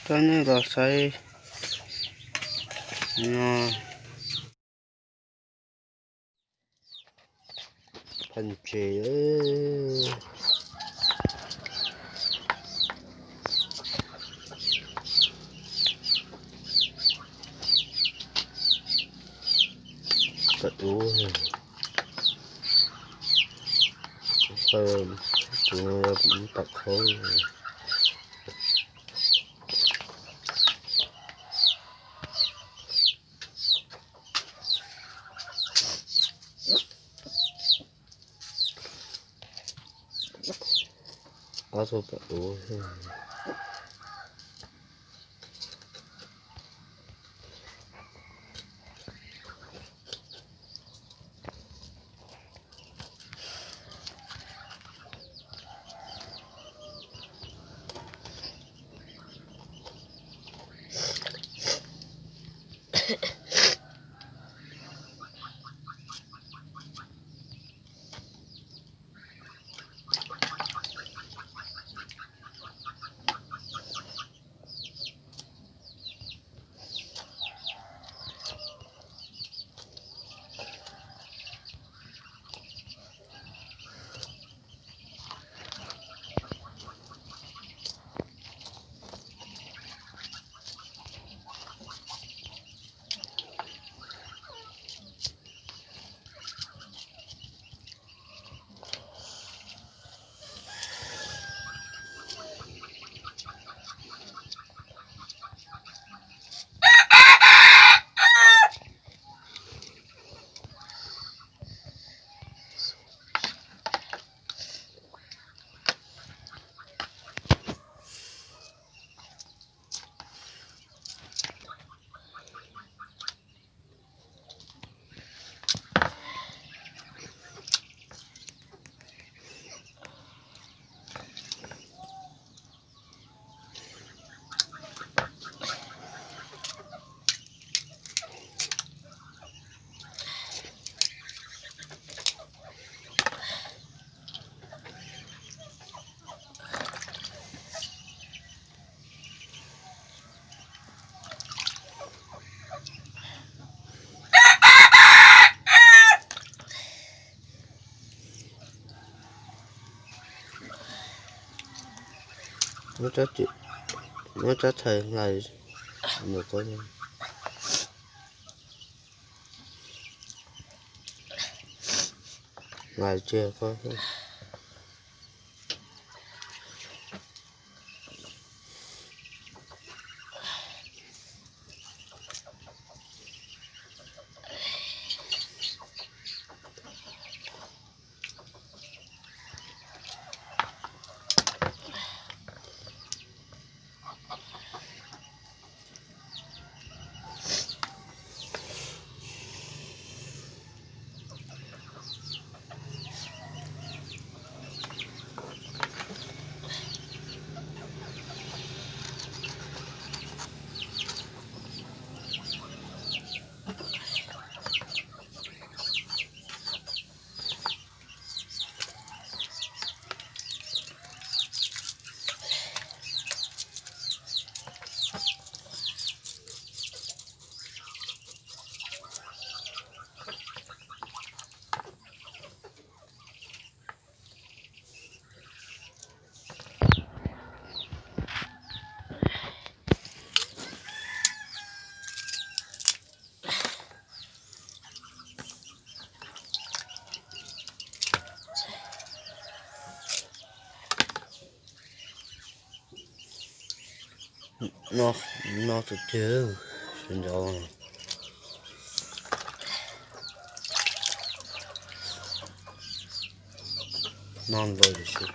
Coj nej los saib no, phav ntses, phav dub, tus no yog phav khaub. Ob tug phav dub. Muab tsob thais hlais, hlais tseg ko. No, no tus twg, sawv ntxov. No npawg tiam sis,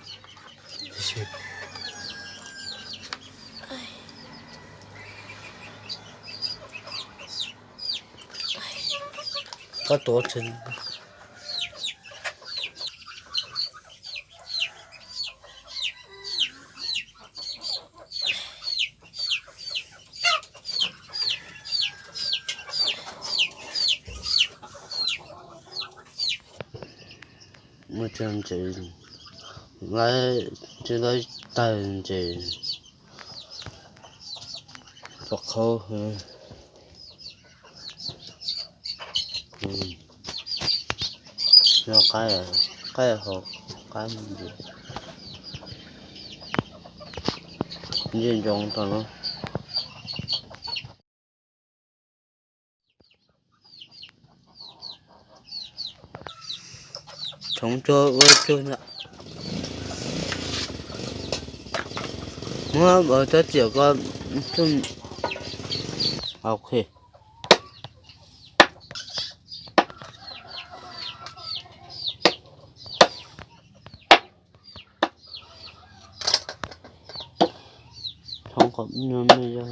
tiam sis koj tuav tsev. Muaj tsawg ntses, lawv tsis lawv tawg ntses. Tus qhaub, nyob qaib, qaib hauv, qaib mus ntxiv, ntsej ntsoov tau na. Tsoov tsuag ua tsuag na. Muab ua tsob tiam ko. Ok. Thoob qhov no yog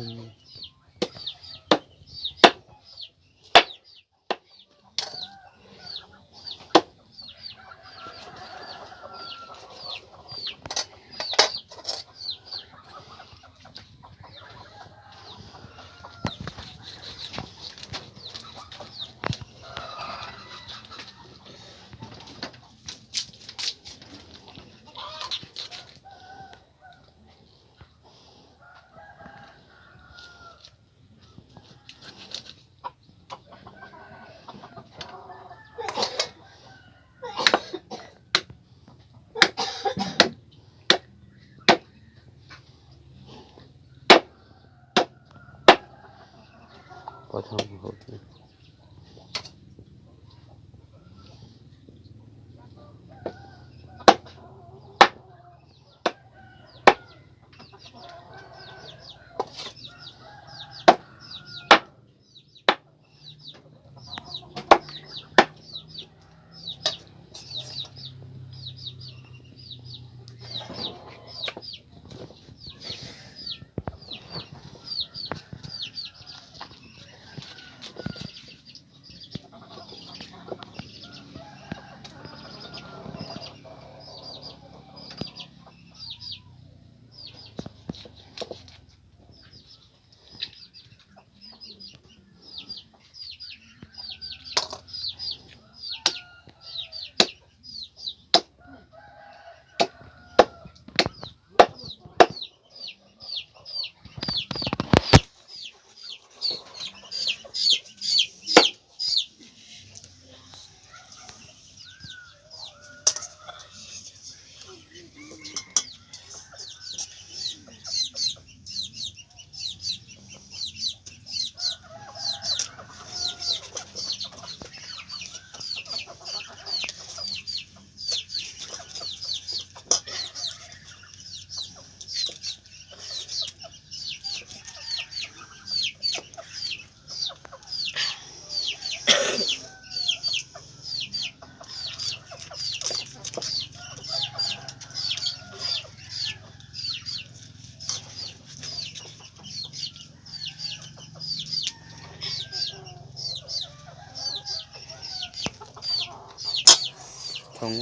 Thoob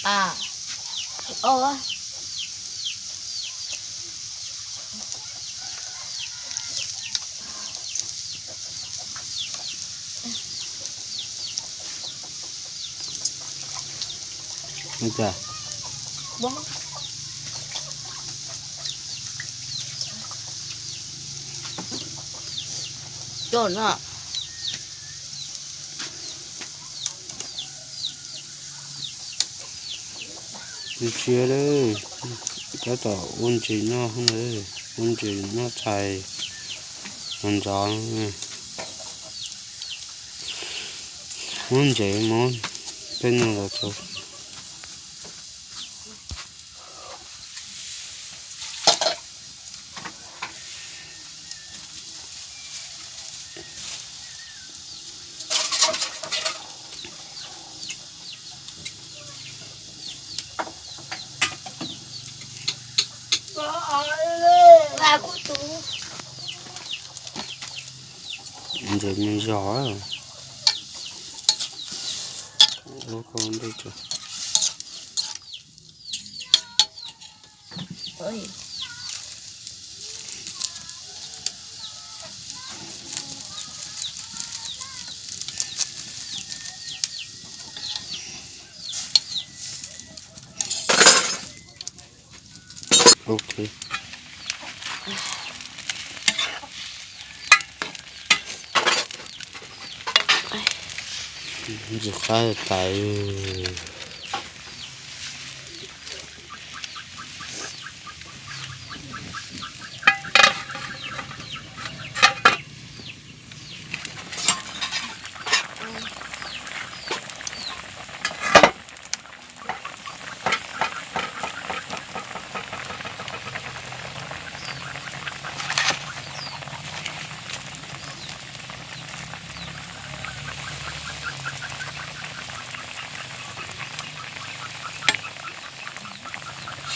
a, thoob ua ntawd. Coj no. Tsis tsis li, tab tom ua ntses noj, ua ntses noj tshais ntxov. Muab ntses muab tej no los tso. Ntses me zog. Lub kau ntej tso. Ok. Ntsis qab tas.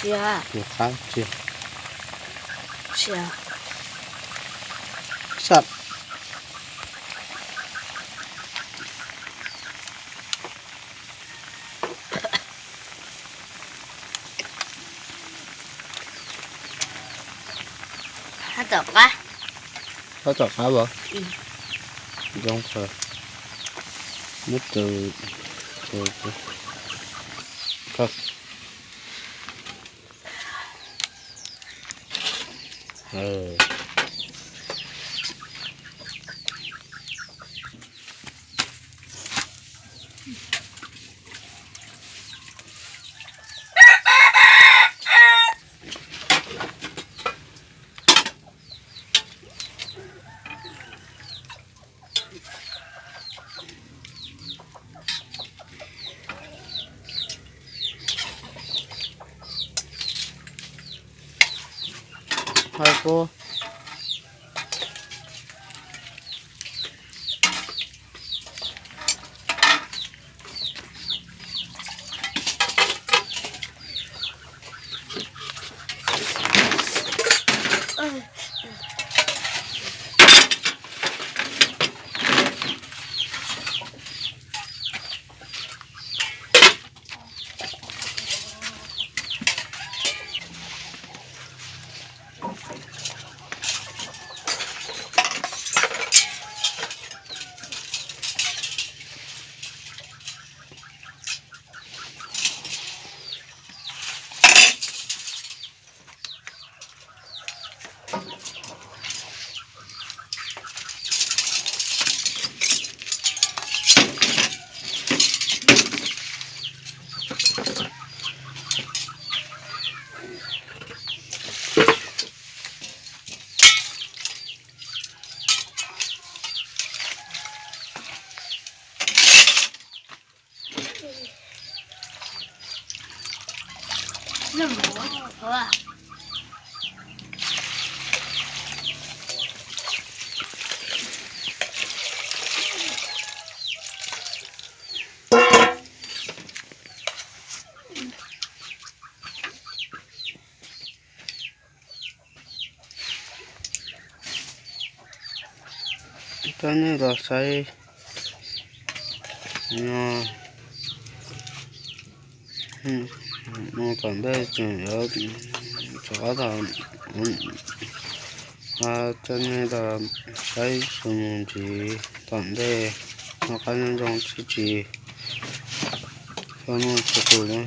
Sia. Ntsis qab tsia. Sia. Sab. Hab tom qab. Hab tom qab as. Zoo kawg. Muab tw. Hais kub. Coj nej los saib no, mus tom ntej tseem yuav rov qab, coj nej los saib su mus ntsis tom ntej, noj qab nyob zoo tsis tsis, coj nej txhua tus na.